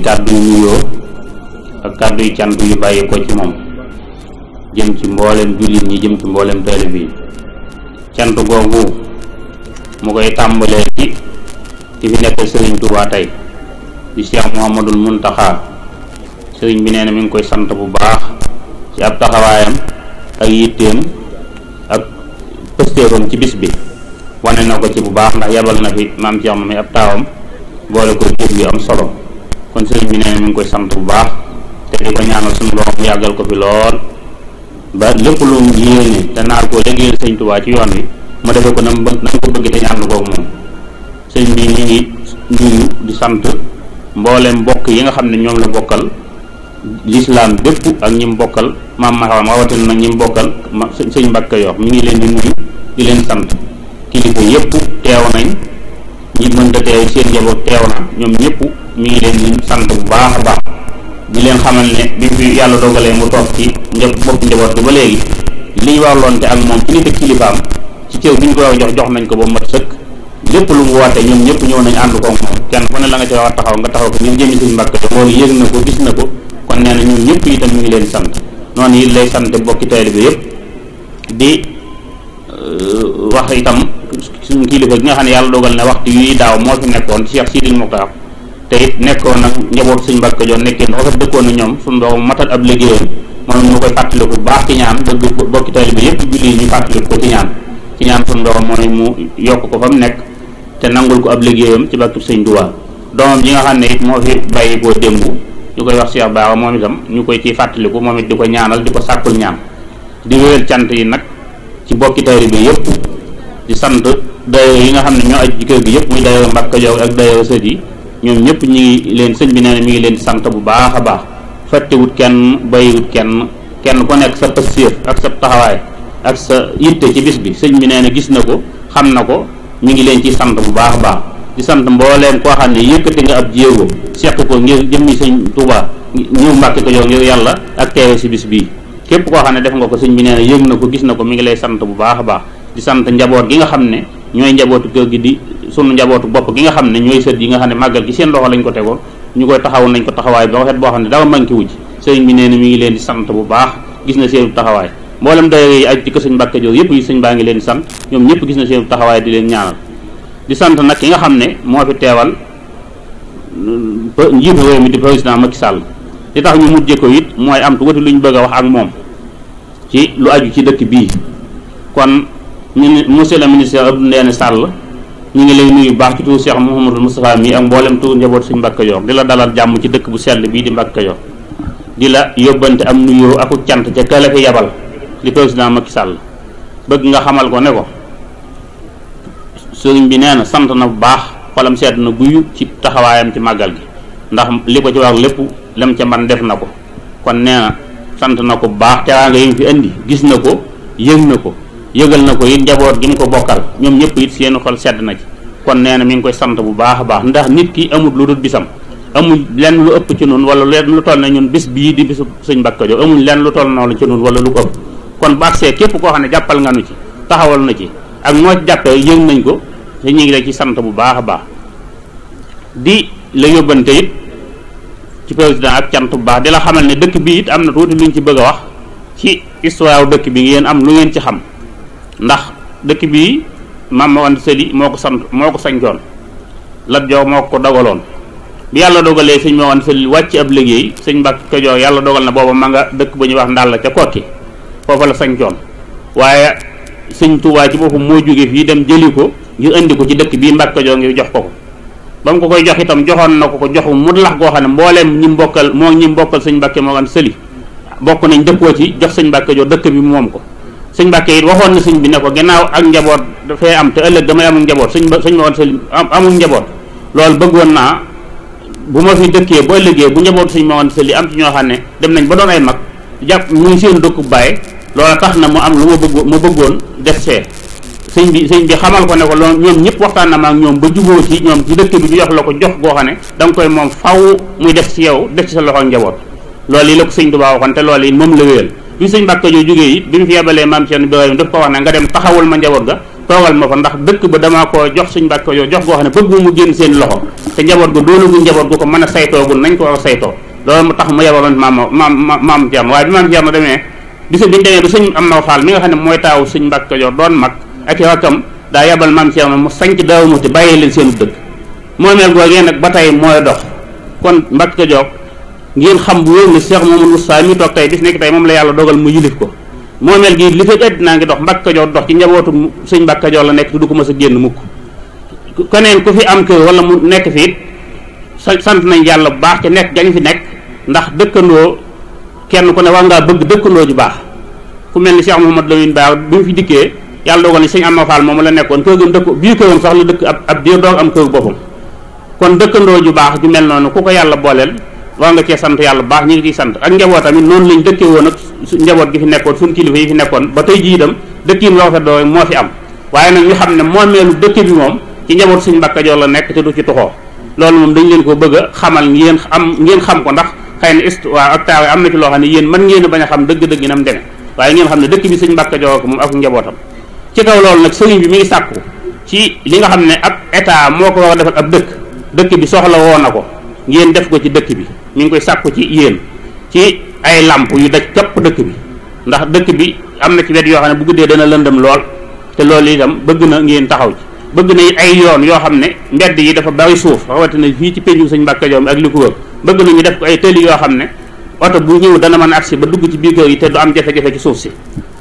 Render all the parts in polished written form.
kàddu yu nuyoo ak kàddu yu cant yu bàyyi ko ci moom jëm ci mboolem jullit ñi, jëm ci mboolem taalibe yi. cant googu mu koy tàmbalee ci ki fi nekk Sëriñ Tuubaa tey di Cheikh Mouhamadul Muntaxa. sëriñ bi nee na mi ngi koy sant bu baax ci ab taxawaayam ak yitteem ak pëstéefam ci bis bi. wane na ko ci bu baax ndax yabal na fi maam Cheikh mi ab taawam boole ko jëf yu am solo. kon sëriñ bi nee na mi ngi koy sant bu baax te di ko ñaanal suñu borom mu yàggal ko fi lool ba lépp lu mu yéene te naar koo liggéeyal Sëriñ Tuubaa ci yoon wi mu defee ko na mu ko bëgg te ñaan kooku moom. sëriñ bi ñu ngi nuyu di sant mboolem mbokk yi nga xam ne ñoom la bokkal lislaam bépp ak ñi mu bokkal maam Maxaam rawatina nag ñi mu bokkal sëñ Mbàkke Kajoor mi ngi leen di nuyu di leen sant. kilifa yëpp teew nañ, ñi mënta teew seen njaboot teew na, ñoom ñëpp mi ngi leen di sant bu baax a baax di leen xamal ne bi fi yàlla dogalee mu toog ci bopp njaboot bi ba léegi li ñu warloonte ak moom ci nit ak kilifaam ci cër bi ñu ko war a jox nañ ko ba mat sëkk. lépp lu mu woote ñoom ñëpp ñëw nañ ànd ko moom, kenn ku ne la nga ci war a taxaw nga taxaw ko ngir jëmi suñu Mbàkke loolu yëg na ko, gis na ko. kon nee na ñun ñëpp itam ñu ngi leen sant noonu it lay sant bokki taalibe bi yëpp di wax itam suñu kilifa gi nga xam ne yàlla dogal na waxtu yi daaw moo fi nekkoon Cheikh Sidil Mokhtar te it nekkoon nag njaboot suñu Mbàkke Kajoor nekkee na rafet dëkkoon na ñoom suñu doom matal ab liggéeyam moom ñu koy fàttaliku bu baax ci ñaan bëgg bokki taalibe bi yëpp julli ñu fàttaliku ko ci ñaan suñu doom mooy mu yokk ko fa mu nekk te nangul ko ab liggéeyam ci barkeb Sëñ Tuubaa. doomam ji nga xam ne it moo fi bàyyi koo démb ñu koy wax Cheikh Baaxa moom itam ñu koy ciy fàttaliku moom it di ko ñaanal di ko sàkkul ñaan di wéyal cant yi nag ci bokki taalibe bi yëpp di sant dayo yi nga xam ne ñoo aju ci kër gi yëpp muy dayo Mbàkke Kajoor ak dayo sët yi ñoom ñëpp ñi ngi leen sëñ bi nee na mi ngi leen di sant bu baax a baax fàttewut kenn bàyyiwut kenn ku nekk sa pëstéef ak sa taxawaay ak sa yitte ci bis bi sëñ bi nee na gis na ko xam na ko mi ngi leen ci sant bu baax a baax di sant mbooleem koo xam ne yëkkati nga ab jéego seq ko ngir jëmmi Sëñ Tuubaa ñëw Mbàkke Kajoor ngir yàlla ak teewe si bis bii képp koo xam ne def nga ko sëñ bi nee na yëg na ko gis na ko mi ngi lay sant bu baax a baax di sant njaboot gi nga xam ne ñooy njabootu kër gi di sunu njabootu bopp gi nga xam ne ñooy sët yi nga xam ne màggal gi seen loxo lañ ko tegoon ñu koy taxaw nañ ko taxawaay ba waxet boo xam ne dara manqué wu ci sëñ bi nee na mi ngi leen di sant bu baax gis na seen taxawaay mboolem daayira yi aju ci kër Sëñ Mbàkke Kajoor yëpp yi sëñ baa ngi leen di sant ñoom ñëpp gis na seen taxawaay di leen ñaanal di sant nag ki nga xam ne moo fi teewal njiitu réew mi di président Macky Sall li tax ñu mujjee ko it mooy am tuuti lu ñu bëgg a wax ak moom ci lu aju ci dëkk bii. kon monsieur le ministre Abdou Ndéné Sall ñu ngi lay nuyu baax ci turu Cheikh Mouhamadou Moustapha mi ak mboolem turu njaboot Sëñ Mbàkke Kajoor di la dalal jàmm ci dëkk bu sell bii di Mbàkke Kajoor di la yóbbante am nuyoo aku cant ca kala fi yabal di président Macky Sall bëgg nga xamal ko ne ko sëriñ bi nee na sant na bu baax xolam sedd na guyu ci taxawaayam ci màggal gi ndax li ko ci war lépp lam ca man def na ko kon nee na sant na ko bu baax teraanga yi mu fi indi gis na ko yëg na ko yëgal na ko it njaboot gi mu ko bokkal ñoom ñëpp it seen xol sedd na ci kon nee na mi ngi koy sant bu baax a baax ndax nit ki amul lu dul bisam amul lenn lu ëpp ci noonu wala lenn lu toll na ñun bis bii di bisu Sëñ Mbàkke Kajoor amul lenn lu toll noonu ci noonu wala lu ko ëpp kon bu agsee képp koo xam ne jàppal nga nu ci taxawal na ci ak noo jàppee yëg nañ ko te ñu ngi la ci sant bu baax a baax di la yóbbante it ci président ak cant bu baax di la xamal ne dëkk bi it am na tuuti luñ ci bëgg a wax ci histoire dëkk bi ngeen am lu ngeen ci xam ndax dëkk bi Maam Mor Anta Sali moo ko sañcoon Lat Joor moo ko dogaloon bi yàlla dogalee Sëñ Mor Anta Sali wàcc ab liggéey Sëñ Mbàkke Kajoor yàlla dogal na booba ma nga dëkk ba ñuy wax Ndàll ca Kokki foofa la sañcoon waaye Sëñ Tuubaa ci boppam moo jóge fii dem jëli ko ngir indi ko ci dëkk bii Mbàkke Kajoor ngir jox ko ba mu ko koy jox itam joxoon na ko joxu mu lax goo xam ne mbooleem ñi mbokkal Sëñ Mbàkke Mor Anta Sali bokk nañ dëppoo ci jox Sëñ Mbàkke Kajoor dëkk bi moom ko Sëñ Mbàkke it waxoon na sëñ bi ne ko gannaaw ak njaboot dafay am te ëllëg damay amul njaboot Sëñ Mor Anta Sali amul njaboot loolu bëggoon naa bu ma fi dëkkee ba ëllëgee bu njaboot Sëñ Mor Anta Sali am ci ñoo xam ne dem nañ ba doon ay mag jàpp muy seen dëkku bàyyi loola tax na mu am lu ma bëggoon def see sëñ bi xamal ko ne ko loolu ñoom ñëpp waxtaan na ma ak ñoom ba jubóo ci ñoom ci dëkk bi ñu jox la ko jox goo xam ne da nga koy moom faw muy def ci yow def ci sa loxo njaboot loolu yi la ko Sëñ Tuubaa waxoon te loolu yi moom la wéyal bi Sëñ Mbàkke Kajoor jógee it bi mu fi yebalee maam Cheikh Ibrahima daf ko wax ne nga dem taxawul ma njaboot ga toogal ma fa ndax dëkk ba damaa ko jox suñ Mbàkke Kajoor jox goo xam ne bëggu mu génn seen loxo te njaboot gu doonagu njaboot gu ko mën a saytoogul nañ ko war a saytoo loolu mu tax mu yebaloon maam Thierno. waaye bi maam Thierno demee bisu bi ñu demee du sëñ Amar Fall mi nga xam ne mooy taawu suñ Mbàkke Kajoor doon mag ak i rakkam daa yebal maam Thierno mu sanc Daaru Muxti bàyyee leen seenu dëkk moomeel googee nag ba tey mooy dox kon Mbàkke Kajoor ngeen xam bu wér ne Cheikh Mamadou Moustapha mi toog tey bis nekk tey moom la yàlla dogal mu yilif ko moomeel gi li fekk àddina ngi dox Mbàkke Kajoor dox ci njabootu sëñ Mbàkke Kajoor la nekk te du ko mës a génn mukk keneen ku fi am kër wala mu nekk fi it sant nañ yàlla bu baax ca nekk gañ fi nekk ndax dëkkandoo kenn ku ne war ngaa bëgg dëkkandoo ju baax ku mel ni Cheikh Mouhamadou Lamine Bara bi mu fi dikkee yàlla dogal ni sëñ Amma Fall moom la nekkoon kër gam dëkk bii këram sax la dëkk ab diir doog am kër boppam kon dëkkandoo ju baax ju mel noonu ku ko yàlla booleel war nga cee sant yàlla bu baax ñu ngi ciy sant ak njaboot tamit noonu lañ dëkkee woon ak njaboot gi fi nekkoon suñu kilifa yi fi nekkoon ba tey jii itam dëkkiin loo fet doo moo fi am waaye nag ñu xam ne moomeelu dëkk bi moom ci njaboot suñ Mbàkke Kajoor la nekk te du ci tuxoo loolu moom dañ leen ko bëgg a xamal ngeen xam ko ndax xëy na histoire ak taawee am na ci loo xam ne yéen mën ngeen a bañ a xam dëgg-dëgg nam demee waaye ngeen xam ne dëkk bi suñ Mbàkke Kajoor ko moom ak njabootam ci kaw loolu nag sëriñ bi mi ngi sàkku ci li nga xam ne ab état moo ko war a defal ab dëkk bi soxla woo na ko ngeen def ko ci dëkk bi mi ngi koy sàkku ci yéen ci ay làmp yu daj képp dëkk bi ndax dëkk bi am na ci wet yoo xam ne bu guddee dana lëndëm lool te loolu itam bëgg na ngeen taxaw ci bëgg na it ay yoon yoo xam ne mbedd yi dafa bari suuf rawatina fii ci pénju sëñ Mbàkke Kajoor ak li ko wër bëgg na ñu def ko ay tëli yoo xam ne oto bu ñëw dana mën a agsi ba dugg ci biir kër yi te du am jafe-jafe ci suuf si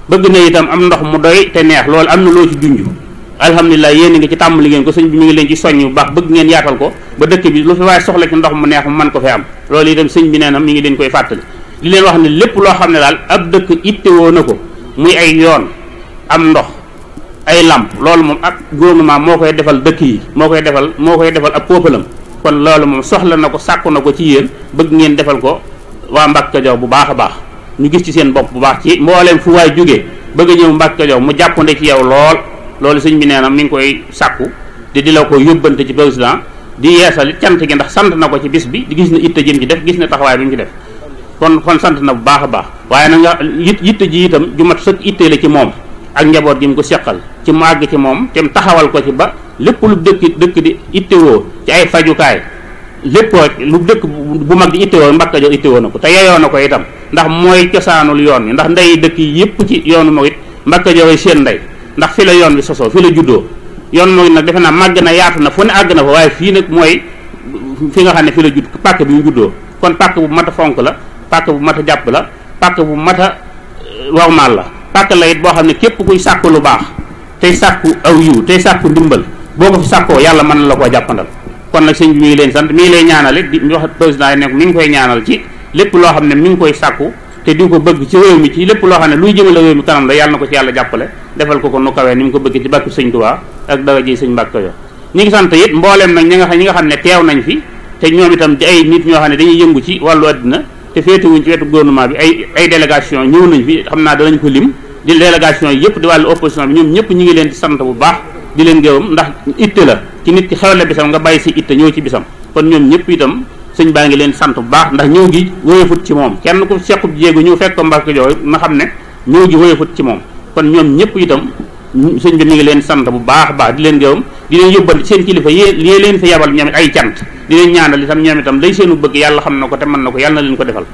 bëgg na itam am ndox mu doy te neex loolu am na loo ci junj alhamdulilah yéen a ngi ci tàmbali ngeen ko sëñ bi mi ngi leen ci soññ bu baax bëgg ngeen yaatal ko ba dëkk bi lu fi waaye soxla ci ndox mu neex mu mën ko fi am loolu itam sëñ bi nee na mi ngi leen koy fàttali li leen wax ne lépp loo xam ne daal ab dëkk ittewoo na ko muy ay yoon am ndox ay làmp loolu moom ak gouvernement moo koy defal dëkk yi moo koy defal ab peuple-am kon loolu moom soxla na ko sàkku na ko ci yéen bëgg ngeen defal ko waa Mbàkke Kajoor bu baax a baax ñu gis ci seen bopp bu baax ci mbooleem fu waay jógee bëgg a ñëw Mbàkke Kajoor mu jàppande ci yow lool loolu sëñ bi nee na mi ngi koy sàkku te di la ko yóbbante ci président di yeesal cant gi ndax sant na ko ci bis bi di gis na itte jëm ci def gis na taxawaay bi mu ci def kon sant na bu baax a baax waaye nag nga yitte ji itam ju mat sëkk itte la ci moom ak njaboot gi mu ko seqal ci mu àgg ci moom te mu taxawal ko ci ba lépp lu dëkk di ittewoo ci ay fajukaay lépp lu dëkk bu mag di ittewoo Mbàkke Kajoor ittewoo na ko te yeyoo na ko itam ndax mooy cosaanul yoon wi ndax ndey dëkk yi yépp ci yoonu Murit Mbàkke Kajoor seen ndey ndax fi la yoon bi sosoo fi la juddoo yoon Murit nag defe naa màgg na yaatu na fu ne àgg na fa waaye fii nag mooy fi nga xam ne fi la judd pàkk bi mu juddoo kon pàkk bu mat a fonk la pàkk bu mat a jàpp la pàkk bu mat a warmaal la pàkk la it boo xam ne képp kuy sàkku lu baax tey sàkku aw yiw tey sàkku ndimbal boo ko fi sàkkoo yàlla mën na la koo jàppandal kon nag sëñ bi mi ngi leen sant mi ngi lay ñaanal it di wax président yi nekk mi ngi koy ñaanal ci lépp loo xam ne mi ngi koy sàkku te di ko bëgg ci réew mi ci lépp loo xam ne luy jëmale réew mi kanam la yàlla na ko ci yàlla jàppale defal ko nu kawee ni mu ko bëgg ci barke sëñ Tuubaa ak dara ji sëñ Mbàkke Kajoor ñi ngi sant it mbooleem nag ñi nga xam ne teew nañ fi te ñoom itam di ay nit ñoo xam ne dañuy yëngu ci wàllu àddina te féetewuñ ci wetu gouvernement bi ay délégation ñëw nañ fi xam naa danañ ko lim di délégation yi yëpp di wàllu opposition bi ñoom ñëpp ñi ngi leen di sant bu baax di leen gërëm ndax itte la ci nit ki xewle bisam nga bàyyi si itte ñëw ci bisam kon ñoom ñëpp itam sëñ baa ngi leen sant bu baax ndax ñëw gi wóyefut ci moom kenn ku sequb jéegu ñëw fekk ko Mbàkke Kajoor na xam ne ñëw gi wóyefut ci moom kon ñoom ñëpp itam sëñ bi mi ngi leen sant bu baax a baax di leen gërëm di leen yóbbal seen kilifa yée leen fi yabal ñoom it ay cant di leen ñaanal itam ñoom itam lay seenu bëgg yàlla xam na ko te mën na ko yàlla na leen ko defal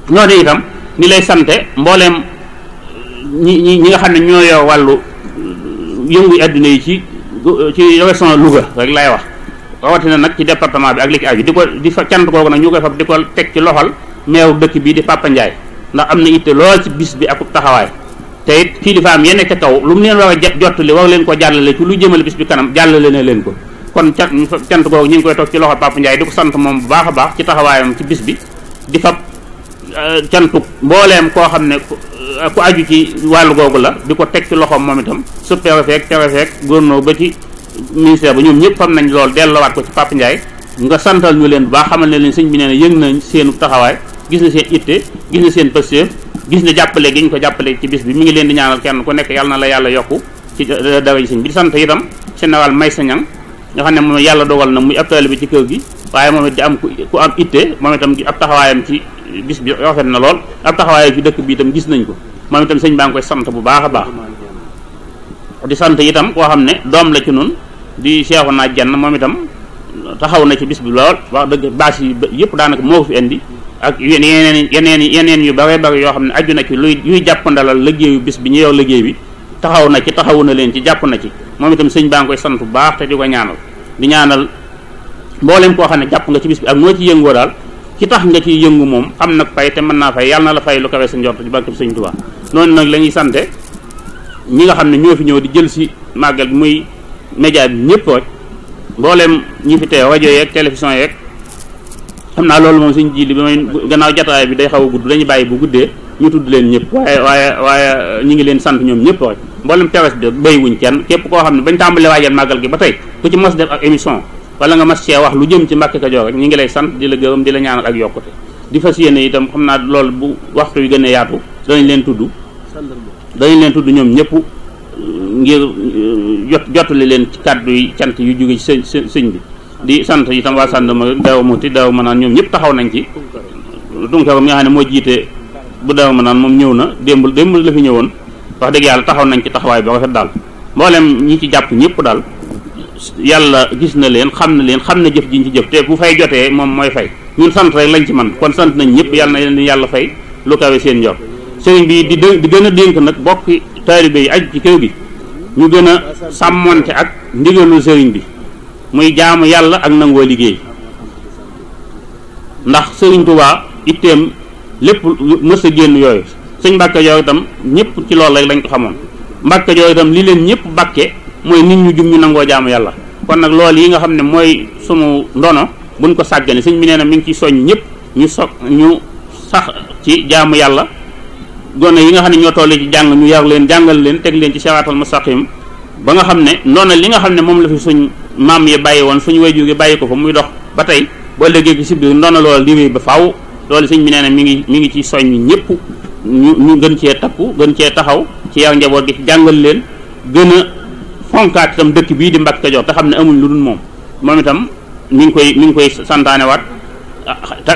ñoo itam ni lay sante mbooleem ñi nga xam ne ñoo yor wàllu yëngu adduna yi ci région Louga rek lay wax rawatina nag ci département bi ak li ci aju di fa cant kooku nag ñu koy fab di ko teg ci loxol meew dëkk bi di Papa Ndiaye ndax am na itte lool ci bis bi ak taxawaay te it kilifaam yenn ca kaw lu mu leen war a jottali war leen ko jàllale ci lu jëmale bis bi kanam jàllale na leen ko kon cant kooku ñu ngi koy toog ci loxol Papa Ndiaye di ko sant moom bu baax a baax ci taxawaayam ci bis bi di fab cantuk mbooleem koo xam ne ku aju ci wàllu googu la di ko teg ci loxoom moom itam su préfet gouverneur ba ci ministère ba ñoom ñëpp fam nañ loolu delloowaat ko ci Papa Ndiaye nga santal ñu leen bu baax xamal ne leen sëñ bi nee na yëg nañ seenu taxawaay gis na seen itte gis na seen pëstéef gis na jàppale gi ñu ko jàppale ci bis bi mi ngi leen di ñaanal kenn ku nekk yàlla na la yàlla yokku ci dara ji sëñ bi di sant itam général Maysa Ñang nga xam ne moom yàlla dogal na muy ab taalibe bi ci kër gi waaye moom it di am ku am itte moom itam ab taxawaayam ci bis bi rafet na lool ab taxawaayam ci dëkk bi itam gis nañ ko moom itam sëñ baa ngi koy sant bu baax a baax di sant itam koo xam ne doom la ci nun di seexu naa jenn moom itam taxaw na ci bis bi lool wax dëgg baas yi yëpp daanaka moo fi indi ak yeneen yu bare bare yoo xam ne aju na ci yuy jàppandalal liggéeyu bis bi ñu yow liggéey bi taxaw na ci taxawu na leen ci jàpp na ci moom itam sëñ baa ngi koy sant bu baax te di ko ñaanal di ñaanal mboolem koo xam ne jàpp nga ci bis bi ak noo ci yëngoo daal ci tax nga ciy yëngu moom xam nag fay te mën naa fay yàlla na la fay lu kawe sa njort ci barke sëñ Tuubaa noonu nag la ñuy sante ñi nga xam ne ñoo fi ñëw di jël si màggal bi muy média bi ñëpp rek mboolem ñi fi teew rajo yeeg télévision yeeg xam naa loolu moom suñ ji li ba may gannaaw jataay bi day xaw a gudd dañuy bàyyi bu guddee ñu tudd leen ñëpp waaye ñu ngi leen sant ñoom ñëpp rek mboolem presse bi béywuñ kenn képp koo xam ne bañ tàmbalee waajal màggal gi ba tey ku ci mas def ak émission wala nga mas cee wax lu jëm ci Mbàkke Kajoor rek ñu ngi lay sant di la gërëm di la ñaanal ak yokkute di fas yéene itam xam naa loolu bu waxtu wi gën a yaatu danañ leen tudd ñoom ñëpp ngir jottali leen ci kàddu yi cant yu jóge ci sëñ bi di sant itam waa Sàndama Daaru Muxti Daaru Manaan ñoom ñëpp taxaw nañ ci Tunkara mi nga xam ne moo jiite bu Daaru Manaan moom ñëw na démb la fi ñëwoon wax dëgg yàlla taxaw nañ ci taxawaay ba rafet daal mboolem ñi ci jàpp ñëpp daal yàlla gis na leen xam na jëf jiñ ci jëf te bu fay jotee moom mooy fay ñun sant rek lañ ci man kon sant nañ ñëpp yàlla na leen yàlla fay lu kawe seen njor sëriñ bi di gën a dénk nag bokki taalibe yi aju ci kër gi ñu gën a sàmmonte ak ndigalu sëriñ bi muy jaamu yàlla ak nangoo liggéey ndax sëriñ Tuubaa itteem lépp mës a génn yooyu sëñ Mbàkke Kajoor itam ñëpp ci loolu rek lañ ko xamoon Mbàkke Kajoor itam li leen ñëpp bàkke mooy nit ñu jum ñu nangoo jaamu yàlla kon nag loolu yi nga xam ne mooy sunu ndono buñ ko sàggane sëñ bi nee na mi ngi ci soññ ñëpp ñu sax ci jaamu yàlla gone yi nga xam ne ñoo toll ci jàng ñu yar leen jàngal leen teg leen ci siraatal mustaqim ba nga xam ne ndono li nga xam ne moom la fi suñ maam yi bàyyi woon suñu waajur yi bàyyi ko fa muy dox ba tey boo léegi ci si biir ndono loolu di wéy ba faaw loolu sëñ bi nee na mi ngi ci soññ ñëpp ñu gën cee takku gën cee taxaw ci yar njaboot gi ci jàngal leen gën a fonkaat itam dëkk bii di Mbàkke Kajoor te xam ne amuñ lu dul moom itam mi ngi koy santaane waat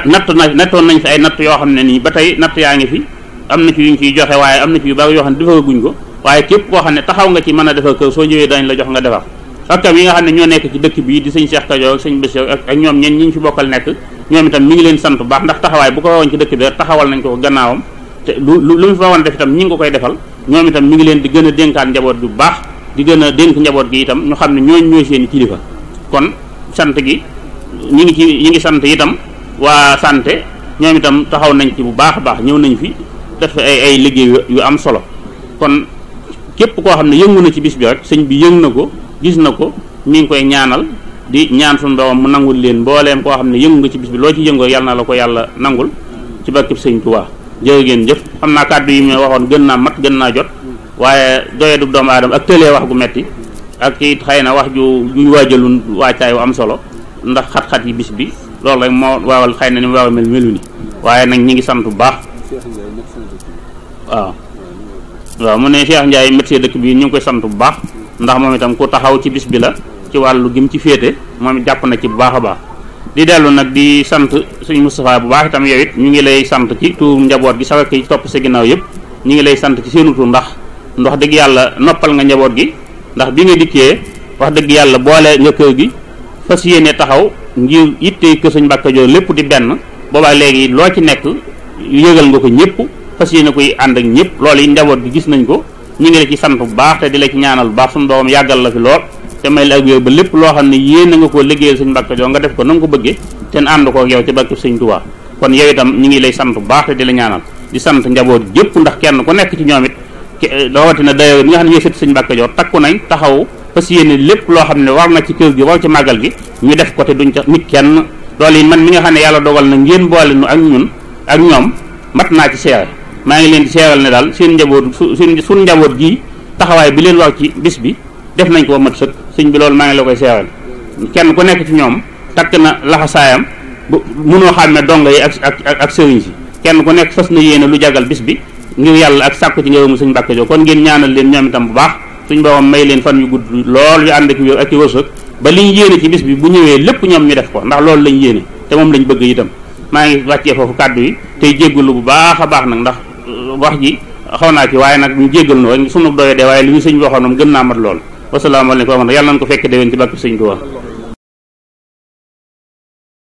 nattoon nañ fi ay natt yoo xam ne nii ba tey natt yaa ngi fi am na ci yuñ ciy joxe waaye am na ci yu bari yoo xam ne defaraguñ ko waaye képp koo xam ne taxaw nga ci mën a defar kër soo ñëwee dañ la jox nga defar rakkam yi nga xam ne ñoo nekk ci dëkk bii di sëñ Cheikh Kajoor ak sëñ Bassirou ak ñoom ñi ñu fi bokkal nekk ñoom itam mi ngi leen sant bu baax ndax taxawaay bu ko woon ci dëkk bi rek taxawal nañ ko gannaawam te lu mu fa woon def itam ñi ngi ko koy defal ñoom itam mi ngi leen di gën a dénkaan njaboot bi bu baax di gën a dénk njaboot gi itam ñu xam ne ñooy seeni kilifa kon sant gi ñi ngi sant itam waa santé ñoom itam taxaw nañ ci bu baax a baax ñëw nañ fi def ay liggéey yu am solo kon képp koo xam ne yëngu na ci bis bi rek sëñ bi yëng na ko gis na ko mi ngi koy ñaanal di ñaan suñu borom mu nangul leen mbooleem koo xam ne yëngu nga ci bis bi loo ci yëngoo yàlla na la ko yàlla nangul ci barkeb sëñ Tuubaa jërë ngeen jëf xam naa kàddu yi ma waxoon gën naa mat gën naa jot waaye doyeedu doomu aadama ak tëlee wax gu metti ak it xëy na wax ju waajalun waajtaay wu am solo ndax xat-xat yi bis bi loolu rek moo waawal xëy na ni mu waaw melu ni waaye nag ñi ngi sant bu baax waaw mu ne Cheikh Ndiaye médecin dëkk bi ñu ngi koy sant bu baax ndax moom itam ku taxaw ci bis bi la ci wàllu gim ci féete moom it jàpp na ci bu baax a baax di dellu nag di sant sëñ Moustapha bu baax itam yow it ñu ngi lay sant ci tur njaboot gi sax ki topp sa ginnaaw yëpp ñu ngi lay sant ci seenu tur ndax dëgg yàlla noppal nga njaboot gi ndax bi nga dikkee wax dëgg yàlla boole nga kër gi fas yéene taxaw ngir yitte kër sëñ Mbàkke Kajoor lépp di benn boobaa léegi loo ci nekk yëgal nga ko ñëpp fas yéene koy ànd ak ñëpp loolu yi njaboot gi gis nañ ko ñu ngi la ci sant bu baax te di la ci ñaanal bu baax suñu doom yàggal la fi lool te may la ak wér ba lépp loo xam ne yéene nga koo liggéeyal sëñ Mbàkke Kajoor nga def ko na nga ko bëggee te ànd ko ak yow ci barke sëñ Tuubaa kon yow itam ñu ngi lay sant bu baax te di la ñaanal di sant njaboot gépp ndax kenn ku nekk ci ñoom it rawatina dayo bi nga xam ne ñooy sët sëñ Mbàkke Kajoor takku nañ taxaw fas yéene lépp loo xam ne war na ci kër gi war ci màggal gi ñu def ko te duñ ca nit kenn loolu yi man mi nga xam ne yàlla dogal na ngeen boole nu ak ñun ak ñoom mat naa ci seere maa ngi leen di seeral ne daal seen njaboot suñ njaboot gii taxawaay bi leen war ci bis bi def nañ ko ba mat sëkk sëñ bi loolu maa ngi la koy seeral kenn ku nekk ci ñoom takk na laxasaayam bu mënoo xàmme donga yi ak sëriñ si kenn ku nekk fas na yéene lu jagal bis bi ngir yàlla ak sàkku ci ngërëmu sëñ Mbàkke Kajoor kon ngeen ñaanal leen ñoom itam bu baax suñ boobam may leen fan yu gudd lool yu ànd ak wér ak i wërsëg ba liñ yéene ci bis bi bu ñëwee lépp ñoom ñu def ko ndax loolu lañ yéene te moom lañ bëgg itam maa ngi wàccee foofu kàddu yi tey jéggalu bu baax a baax nag ndax wax ji xaw naa ci waaye nag ñu jéggal no rek sunu doye de waaye li ñu sëñ bi waxoon moom gën naa mat lool wasalaamaaleykum wa rahmatulah yàlla nañ ko fekk déwén ci bàkk sëñ Tuubaa